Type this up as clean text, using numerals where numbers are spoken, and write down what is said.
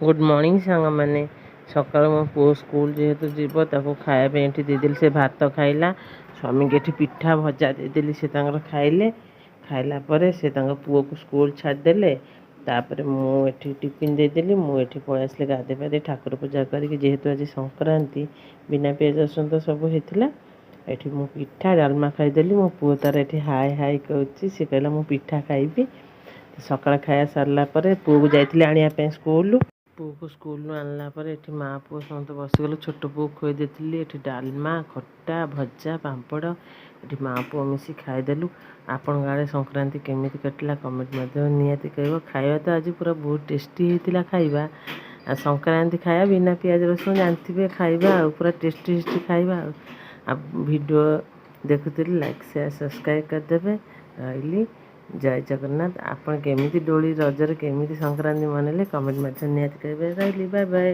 Good morning ସାଙ୍ଗମାନେ। ସକାଳୁ ମୋ ପୁଅ ସ୍କୁଲ ଯେହେତୁ ଯିବ, ତାକୁ ଖାଇବା ପାଇଁ ଏଠି ଦେଇଦେଲି, ସେ ଭାତ ଖାଇଲା। ସ୍ୱାମୀକି ଏଠି ପିଠା ଭଜା ଦେଇଦେଲି, ସେ ତାଙ୍କର ଖାଇଲେ। ଖାଇଲା ପରେ ସେ ତାଙ୍କ ପୁଅକୁ ସ୍କୁଲ ଛାଡ଼ିଦେଲେ। ତାପରେ ମୁଁ ଏଠି ଟିଫିନ୍ ଦେଇଦେଲି। ମୁଁ ଏଠି ପଳେଇ ଆସିଲି ଗାଧୋଇ ପାଧୋଇ ଠାକୁର ପୂଜା କରିକି। ଯେହେତୁ ଆଜି ସଂକ୍ରାନ୍ତି, ବିନା ପିଆଜ ରସୁଣ ତ ସବୁ ହେଇଥିଲା। ଏଠି ମୁଁ ପିଠା ଡାଲମା ଖାଇଦେଲି। ମୋ ପୁଅ ତାର ଏଠି ହାଏ ହାଏ କହୁଛି। ସେ କହିଲା, ମୁଁ ପିଠା ଖାଇବି। ସକାଳ ଖାଇବା ସାରିଲା ପରେ ପୁଅକୁ ଯାଇଥିଲି ଆଣିବା ପାଇଁ ସ୍କୁଲ। ପୁଅକୁ ସ୍କୁଲରୁ ଆଣିଲା ପରେ ଏଠି ମା ପୁଅ ସମସ୍ତେ ବସିଗଲୁ। ଛୋଟ ପୁଅକୁ ଖୁଆଇ ଦେଇଥିଲି। ଏଠି ଡାଲମା, ଖଟା, ଭଜା, ପାମ୍ପଡ଼, ଏଠି ମା ପୁଅ ମିଶି ଖାଇଦେଲୁ। ଆପଣଙ୍କ ଆଡ଼େ ସଂକ୍ରାନ୍ତି କେମିତି କଟିଲା, କମେଣ୍ଟ ମଧ୍ୟ ନିହାତି କହିବ। ଖାଇବା ତ ଆଜି ପୁରା ବହୁତ ଟେଷ୍ଟି ହେଇଥିଲା ଖାଇବା। ଆଉ ସଂକ୍ରାନ୍ତି ଖାଇବା, ବିନା ପିଆଜ ରସୁଣ, ଜାଣିଥିବେ ଖାଇବା ଆଉ ପୁରା ଟେଷ୍ଟି ଟେଷ୍ଟି ଖାଇବା। ଆଉ ଭିଡ଼ିଓ ଦେଖୁଥିଲି, ଲାଇକ୍, ସେୟାର, ସବସ୍କ୍ରାଇବ୍ କରିଦେବେ। ରହିଲି, ଜୟ ଜଗନ୍ନାଥ। ଆପଣ କେମିତି ଦୋଳି, ରଜରେ କେମିତି ସଂକ୍ରାନ୍ତି ମନେଇଲେ, କମେଣ୍ଟ ମଧ୍ୟ ନିହାତି କହିବେ। ରହିଲି, ବାଏ ବାଏ।